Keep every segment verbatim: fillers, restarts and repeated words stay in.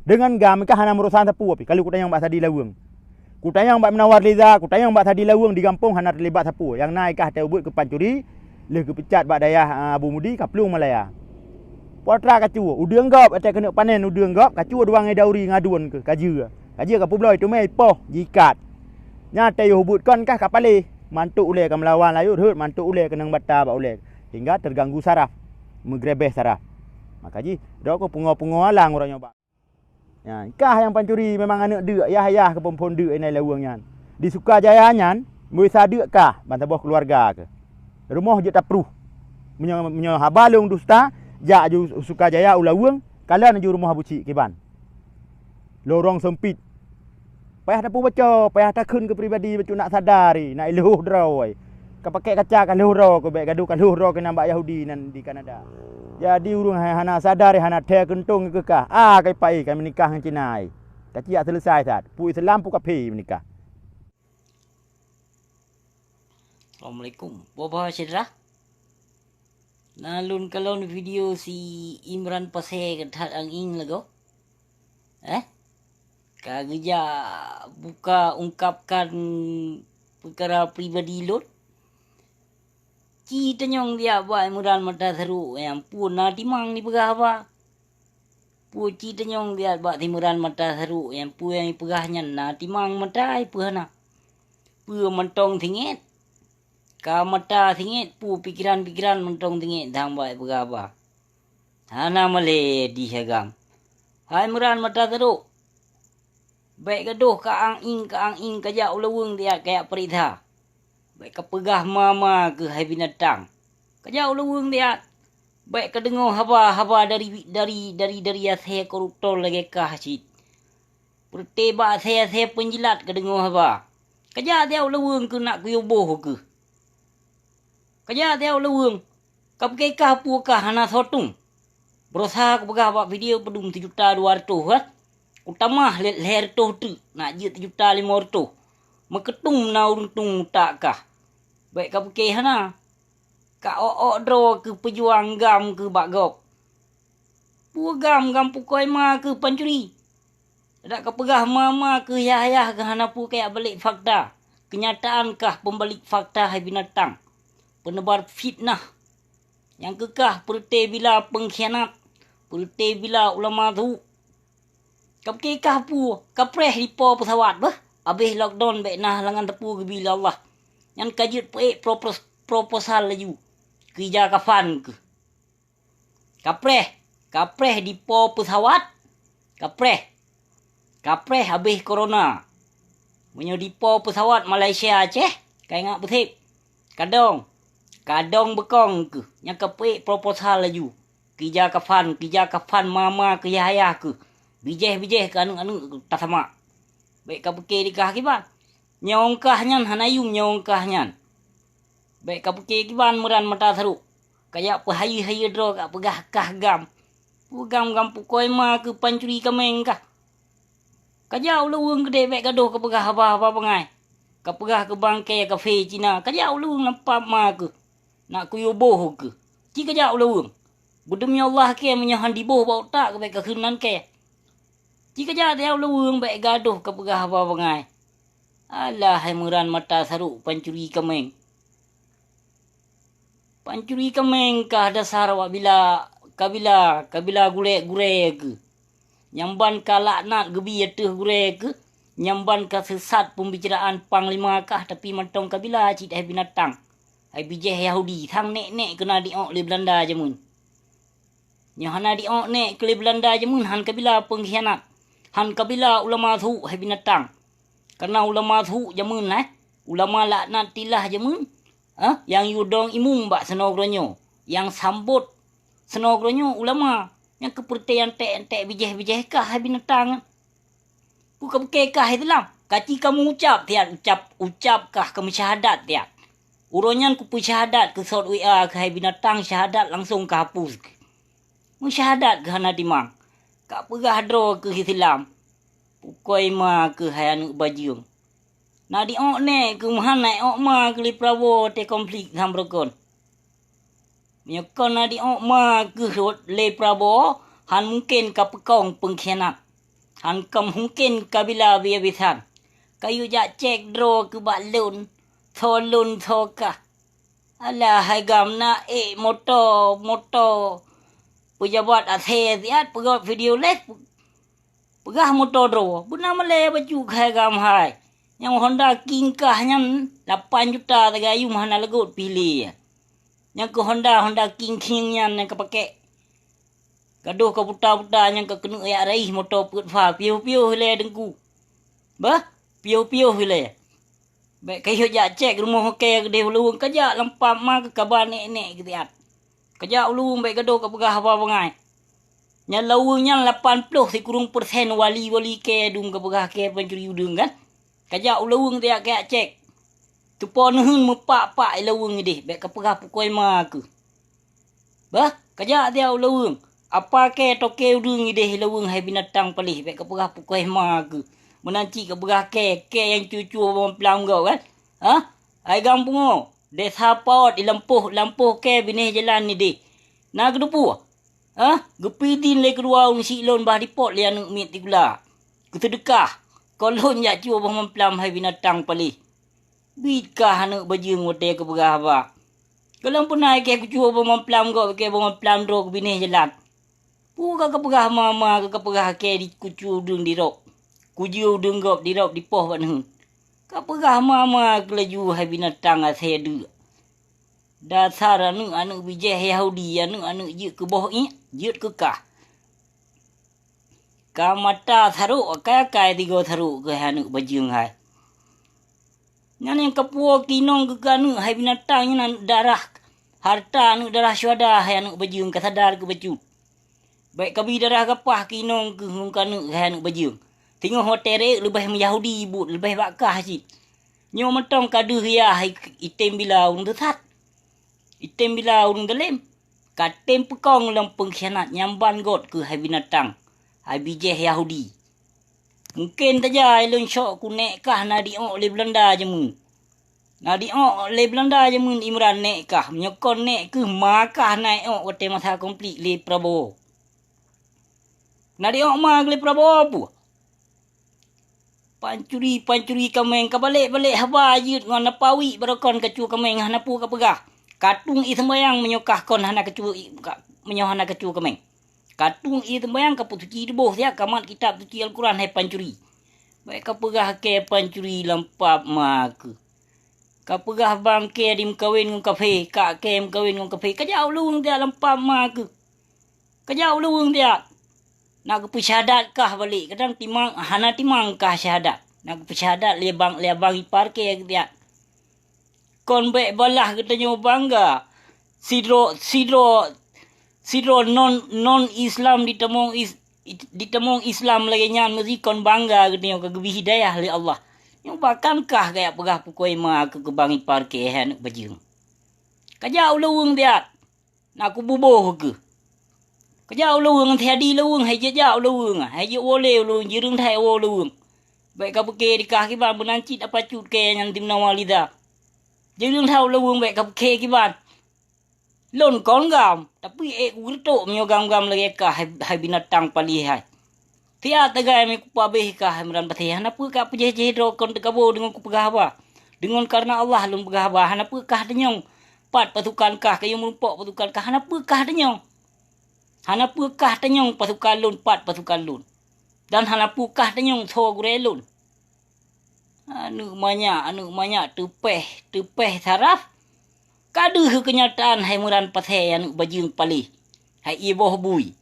Deungon GAM kah hana meurusan sapeue pih, ka lheueh kutanyong bak Sadi Laweueng. Kutanyong bak Munawar Reza, kutanyong bak Sadi Laweueng di gampông hana teulibat sapeue. Nyang na kah teubuet keu pancuri, lheueh geupeucat bak dayah, a, Abu Mudi ka plueng Malaya. Putra kacu, udeueng gob, watèe keuneuk panen udeueng gob, kacu dua ngai dauri ngadun keu, ka jeuet. Ka jeuet ka peubloe teumé ipoh, jiikat. Nyan watèe yoh buet kon kah ka paléh, mantuk ulèe ka meulawan layôt rhot, mantuk ulèe keunong bata bak ulèe, sehingga teuganggu saraf, meugrebeh saraf. Maka jih, droe keuh pungo-pungo alang uroe nyoe bak. Nyan, kah nyang pancuri memang aneuk deuk, yah-yah keu phon-phon deuk inai Laweueng nyan. Di Sukajaya nyan, meubisa deuk kah, ban saboh keuluwarga keuh. Rumoh jeuet tapruh. Meunyoe, meunyoe haba lôn dusta, jak ju Sukajaya u Laweueng, kalon ju rumoh Abu Chik kiban. Lorong seumpit. Payah tapeubaca, payah takheun keu pribadi bacut nak sadari, nak ilhôh droe. Ka pakèk kaca ka lhôh droe keuh, bèk gadoh ka lhôh droe keunan bak Yahudi nan di Kanada. Jadi ureueng hai hana sadari, hana thèe keuntông keu kah. Ah, kai pai, kai meunikah ngon Cina ai. Ka ciyak seuleusai that. Peue Islam, peue kafé meunikah. Assalamualaikum. Boh-boh syedara. Na lôn kalon video si Imran Pasè that angin lagoe. Eh? Ka geujak buka ungkapkan peukara pribadi lôn. Ci tanyong biak bak Imran Mata Seurok nyang peue na timang dipeugah haba. Peue ci tanyong biak bak Imran Mata Seurok nyang peue nyang ipeugah nyan na timang mata ai peue hana. Peue mantong singét. Ka mata singét peue pikeran-pikeran mantong singét dang bak ipeugah haba. Hana malèe di agam. Hai Imran Mata Seurok. Bèk gadoh ka ang-ing, ka ang-ing, ka jak u Laweueng siat ka jak peuriksa. Bèk ka peugah ma-ma keuh hai binatang. Ka jak u Laweueng siat. Bèk ka deungoe haba-haba dari, dari, dari, dari asèe koruptor lagèe kah cit. Peureute bak asèe-asèe peunjilat ka deungoe haba. Ka jak siat u Laweueng keuh nak kuyue boh keuh. Ka jak siat u Laweueng. Ka pike kah peue kah hana soe tueng. Beurusaha kupeugah bak video peudum sijuta dua reutôh, eh. Kutamah lhèe, lhèe reutôh teuk, nak jeuet sijuta limong reutôh. Meukeutôm na ureueng tueng utak kah. Bèk ka pike hana. Ka ôk-ôk droe keuh peujuang GAM keuh bak gob. Peue GAM, GAM pukoi ma keuh pancuri. Dak ka peugah ma-ma keuh yah-yah keuh hana peue kajak balek fakta. Keunyataan kah peubalek fakta hai binatang. Peuneubar fitnah. Nyang keu kah peureute bila peungkhianat, peureute bila ulama su. Ka pike kah peue, ka preh dipo peusawat beuh. Abéh lockdown bèk na halangan teupeu geubi lé Allah. Nyan ka jeuet peuék propos-, proposal laju. Keu ija kafan keuh. Ka preh, ka preh dipo peusawat, ka preh. Ka preh abéh corona. Meunyoe dipo peusawat Malaysia Aceh, ka ingat beusép. Kadong, kadong beukong keuh, nyang ka peuék proposal laju. Keu ija kafan, keu ija kafan ma-ma keuh yah-yah keuh. Bijéh-bijéh keu aneuk-aneuk tasamak. Bèk ka pike dikah kiban. Nyawöng kah nyan hana yum nyawöng kah nyan. Bèk ka pike kiban Imran Mata Seurok. Kajak peuhayeue-hayeue droe ka peugah kah GAM. Peue GAM, GAM pukoi ma keuh pancuri kaméng kah. Kajak u Laweueng keudéh bèk gadoh ka peugah haba-haba bangai. Ka peugah keu bangke kafé Cina, kajak u Laweueng nampak ma keuh. Nak kuyue boh keuh. Ci kajak u Laweueng. Beudeumi Allah kèe meunyoe han diboh bak utak keuh bèk kakheun nan kèe. Ci kajak siat u Laweueng bèk gadoh ka peugah haba bangai. Alah hai Imran Mata Seurok pancuri kaméng. Pancuri kaméng kah dasar awak bila, kabila, kabila gurèe-gurèe keuh. Nyang ban ka laknat geubi ateueh gurèe keuh, nyang ban ka seusat peumbicaraan panglima kah tapi mantong kabila cit hai binatang. Hai bijéh Yahudi, sang nèk-nèk keuh na diok lé Beulanda jameun. Nyoe hana diok nèk keuh lé Beulanda jameun han kabila peungkhianat, han kabila ulama su hai binatang. Kareuna ulama su jameun, eh, ulama laknatillah jameun, eh, nyang yue dong imum bak sinoe geuronyoe, nyang sambot sinoe geuronyoe ulama, nyang keu peureute nyang tèk-tèk bijéh-bijéh kah hai binatang. Peue ka pike kah Islam? Ka ci ka meuucap siat ucap, ucap kah ka meusyahadat siat. Uroe nyan kupeusyahadat keu sot W A keuh hai binatang syahadat langsong ka hapus. Meusyahadat keuh hana timang. Ka peugah droe keuh Islam. Pukoi ma keuh hai aneuk bajeueng. Na diok nèk keuh meuhan na iok ma keuh lé Prabowo watèe konflik tham beurukon. Meunyoe kon na diok ma keuh lé Prabowo, han mungken ka peukong peungkhianat. Hán ka mungken kabila biya bisan. Kayue jak cek droe keu bak lôn, soe lôn soe kah. Alah hai gam na ék moto, moto peujabat asèe siat peugöt video leh, peugah moto droe. Beuna malèe bacut hai gam hai. Nyang Honda King kah nyan lapan juta sagai yum hana leugot pih lé. Nyang keu Honda, Honda King King nyan nyang ka pakèk. Gadôh ka buta-buta nyang ka keuneuk jak raih moto peuet fa, piôh-piôh ilèe Teungku. Bah, piôh-piôh ilèe. Bèk kayue jak cek rumoh kèe keudéh ulôn, kajak lam pap ma keu kaba nèk-nèk keu siat. Kajak ulôn bèk gadôh kapeugah haba bangai. Nyan laweueng nyan lapan ploh sikureueng persen wali-wali kèe dum kapeugah kèe pancuri udeueng kan. Kajak ulaweueng tajak kajak cek. Teupo neuheun meupak-pak ilaweueng idéh, bèk kapeugah pukoi ma keuh. Bah, kajak tajak ulaweueng. Apa kèe toke udeueng idéh ilaweueng hai binatang paléh, bèk kapeugah pukoi ma keuh. Meunan cit kapeugah kèe, kèe nyang cue-cue bak mamplam gob kan? Hah? Hai gam pungo, desa paot ilampôh, lampôh kèe binéh jalan idéh. Na keuteupue? Hah? Geupidin lé keudua ureueng siklon bah dipot lé aneuk miet sikula. Geuseudeukah, kon lôn jak cue boh mamplam hai binatang paléh. Biet kah aneuk bajeueng watèe kapeugah haba. Gohlom peuna kèe kucue boh mamplam gob kèe boh mamplam droe keu binéh jalan. Peue ka kapeugah ma-ma ka kapeugah kèe di kucue udeueng dirôb. Kujeuet udeueng gob dirôb dipoh bak neuheun. Kapeugah ma-ma keuh laju hai binatang asèe deuk. Dasar aneuk-aneuk bijèh Yahudi, aneuk-aneuk jeuet keu boh iék, jeuet keu kah. Ka mata sarok, akai-akai tigo sarok keuh hai aneuk bajeueng hai. Nyan nyang kapuwoe keu inong keuh keu aneuk hai binatang nyan aneuk darah, harta aneuk darah syuhada hai aneuk bajeueng, ka sadar keuh bacut. Bèk kabi darah gapah keu inong keuh ngon keu aneuk hai aneuk bajeueng. Singoh watèe rayeuk leubeh meuyahudi buet, leubeh bak kah cit. Nyoe mantong ka deuh yah i-, item bila ureueng teusat. Item bila ureueng dalem. Ka tem peukong lom peungkhianat nyang ban göt keuh hai binatang, hai bijèh Yahudi. Mungken tajak ilôn syok keu nèk kah na diok lé Beulanda jameun. Na diok lé Beulanda jameun Imran nèk kah, meunyoe kon nèk keuh ma kah na iok watèe masa konflik lé Prabowo. Na diok ma keuh lé Prabowo peue? Pancuri-pancuri kaméng, ka balek-balek haba jeuet ngon apa wiek barokon kacue kaméng hana peue kapeugah. Katueng ie seumbayang meunyoe kah kon hana kacue ie, ka, meunyoe hana kacue kaméng. Katueng ie seumbayang kapusuci tuboh siat kamat kitab suci Alquran hai pancuri. Bèk kapeugah kèe pancuri lam pap ma keuh. Kapeugah bang kèe dimeukawen ngon kafé, kak kèe meukawen ngon kafé. Kajak ulaweueng siat lam pap ma keuh. Kajak ulaweueng siat. Na geupeusyahadat kah balek, kadang timang, hana timang kah syahadat. Na geupeusyahadat lé bang, lé abang ipar kèe siat. Kon bèk balah geutanyoe bangga. Sidroe, sidroe, sidroe non, non Islam ditamong is-, ditamong Islam lagèe nyan meusi kon bangga geutanyoe ka geubri hidayah lé Allah. Nyoe bahkan kah kajak peugah pukoi ma keu, keu bang ipar kèe hai aneuk bajeueng. Kajak ulaweueng siat. Na kububoh keuh. Kajak ulaweueng, ngon si Adi laweueng, hai jijak ulaweueng, hai jeuet woe lé ulaweueng, jeureung that woe ulaweueng. Bèk kapeuke di kah kiban, meunan cit apa cut kèe nyan dimeunawa Liza. Jeureung that ulaweueng, bèk kapeuke kiban. Lôn kon gam, tapi ék kugeureutok meunyoe gam-gam lagèe kah hai, hai binatang paléh hai. Siat tagai meukupa abéh kah hai Imran Paséh, hana peue ka peujéh-jéh droe kon teukabo deungon kupeugah haba. Deungon kareuna Allah lôn peugah haba, hana peue kah tanyong pat pasukan kah, kayue meurumpok pasukan kah, hana peue kah tanyong. Hana peue kah tanyong pasukan lôn pat pasukan lôn. Dan hana peue kah tanyong soe gurèe lôn. Aneuk manyak, aneuk manyak teupèh, teupèh saraf. Ka deuh keunyataan hai Imran Paséh aneuk bajeueng paléh. Hai ié boh bui.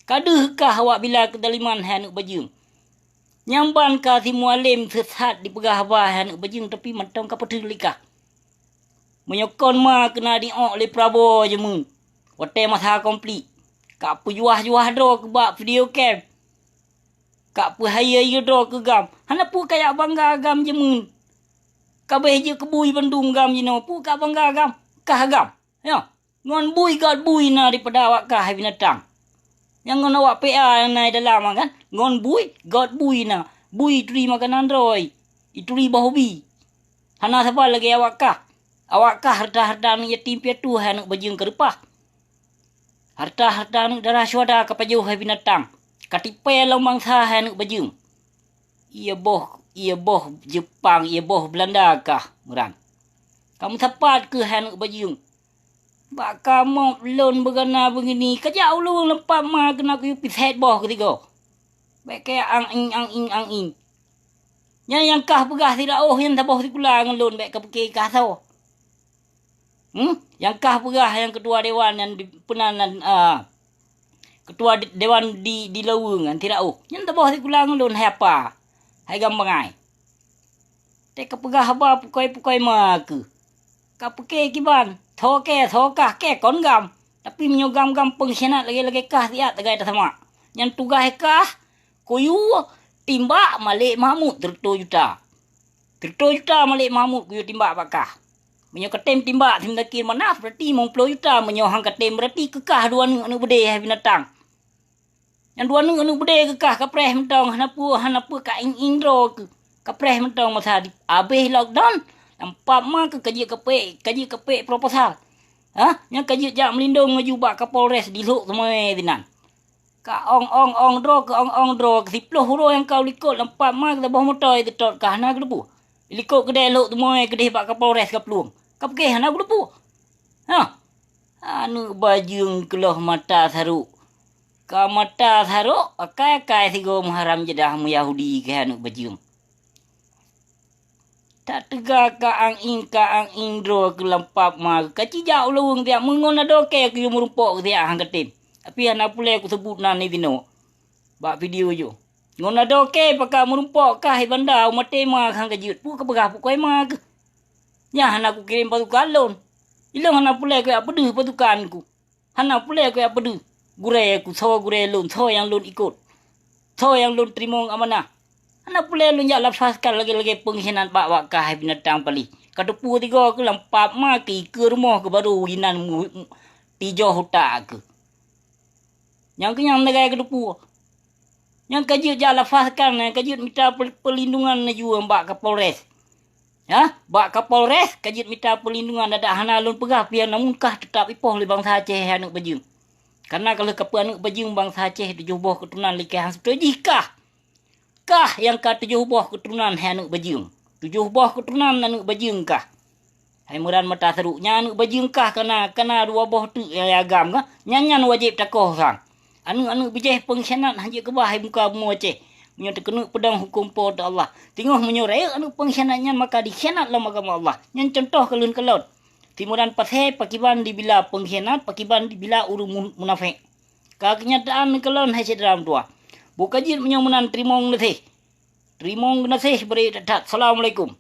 Ka deuh kah awak bila keudaliman hai aneuk bajeueng. Nyang ban ka si Mualem seusat dipeugah haba hai aneuk bajeueng, tapi mantong ka peuteuli kah. Meunyoe kon ma keuh na diok lé Prabowo jameun, watèe masa konflik, ka peujuah-juah droe keu bak video cam. Ka peuhayeue-hayeue droe keu gam. Hana peue kajak bangga gam jameun. Ka abéh jeuet keu bui bandum gam jinoe, peue ka bangga gam? Kah gam. Nyoe, ngon bui gèt bui na daripada awak kah hai binatang. Nyang ngon awak P A nyang na i dalam kan? Ngon bui gèt bui na. Bui ituri makanan droe. Ituri boh ubi. Hana saban lagèe awak kah. Awak kah hareuta-hareuta aneuk yatim piatu hai aneuk bajeueng ka reupah. Hareuta-hareuta aneuk darah syuhada ka pajoh hai binatang. Ka tipée lom bansa hai aneuk bajeueng. Ié boh, ié boh Jepang, ié boh Beulanda kah meuran. Ka meusapat keuh hai aneuk bajeueng. Bak kamoe lôn beugana beugini, ka jak ulôn lam pap ma keunan kuyue pisét boh keusigoe. Bék keu ang-ing, ang-ing, ang-ing. Nyan nyang kah peugah siraoh nyan saboh sikula ngon lôn, bék kapike kah soe. Hmm? Nyang kah peugah nyang keutua dewan nyan di, peunan nan, a, keutua de-, dewan di, di Laweueng nyan siraoh. Nyan saboh sikula ngon lôn hai apa? Hai gam bangai. Teuka peugah haba pukoi-pukoi ma keuh. Kapike kiban, soe kée, soe kah kée kon gam. Tapi meunyoe gam-gam peungkhianat lagée-lagée kah siat tagai tasamak. Nyan tugaih kah, kuyue timbak Malik Mahmud sireutoh juta. Sireutoh juta Malik Mahmud kuyue timbak bak kah. Meunyoe katem timbak si Muzakir Manaf, berarti limong ploh juta. Meunyoe han katem, berarti keu kah dua aneuk, aneuk beudé hai binatang. Nyan dua aneuk, aneuk beudé keu kah, kapreh mantong, hana peue, hana peue ka ing-ing droe keuh. Kapreh mantong masa di, abéh lockdown, lam pap ma keuh ka jeuet kapék, ka jeuet kapék proposal. Ha? Nyan ka jeuet jak meulindong laju bak Kapolres di Lhok Seumawé sinan. Ka ong-ong-ong droe keuh, ong-ong droe keuh, siploh uroe nyang ka u likot lam pap ma keuh saboh moto jiteutot kah hana geuteupeue. Di likot keudè Lhok Seumawé keudeh bak Kapolres ka plueng. Kapike hana geuteupeue. Ha? Aneuk bajeueng keuloh mata sarok. Ka mata sarok, akai-akai sigoe meuharam jadah meuyahudi keu aneuk bajeueng. Tateuga ka ang-ing, ka ang-ing droe keuh lam pap ma, ka cijak u laweueng siat meungon adoe kée kuyue meurumpok keu siat han katem. Tapi hana peureulée kuseubut nan di sinoe bak video nyoe. Ngon adoe kée pakat meurumpok kah i banda u maté ma han ka jeuet, peue kapeugah pukoi ma keuh. Nyan hana kukirém pasukan lôn. Ilôn hana peureulée kujak peudeuh pasukan ku. Hana peureulée kujak peudeuh gurée ku, soe gurée lôn, soe nyang lôn ikot, soe nyang lôn teurimong amanah. Hana peureulée lôn jak lafazkan lagée-lagée peungkhianat bak-bak kah hai binatang paléh. Ka teupeue sigoe keuh lam pap ma keuh, ikeue rumoh keuh barô inan mu-, mu-, tijoh utak keuh. Nyang keuh nyang lagée ka teupeue. Nyang ka jeuet jak lafazkan, nyang ka jeuet mita pel-, peulindungan laju bak Kapolres. Ha? Bak Kapolres ka jeuet mita peulindungan, dadak hana lôn peugah pian, namun kah teutap ipoh lé bansa Aceh hai aneuk bajeueng. Kareuna ka lheueh kapeue aneuk bajeueng bansa Aceh tujoh boh keuturonan likée han seutôt jih kah. Kah nyang ka tujoh boh keuturonan hai aneuk bajeueng. Tujoh boh keuturonan aneuk bajeueng kah. Hai meuran mata sarok, nyan aneuk bajeueng kah ka na, ka na dua boh teuk nyang agam kah. Nyan, nyan wajéb takoh sang. Aneuk-aneuk bijéh peungkhianat han jeuet keubah hai muka bumoe Aceh. Meunyoe teukeuneuk peudong huköm Po teu Allah. Teungoh meunyoe rayeuk aneuk peungkhianat nyan maka dikhianat lom agama Allah. Nyan cuntoh keu lôn keulôn. Timuran pasé pakiban dibila peungkhianat, pakiban dibila ureuëng mu-, munafék. Ka keunyataan keu lôn hai syedara meutuwah. Bôh ka jeuet meunyoe meunan teurimong geunaséh. Teurimong geunaséh bri that-that. Assalamualaikum.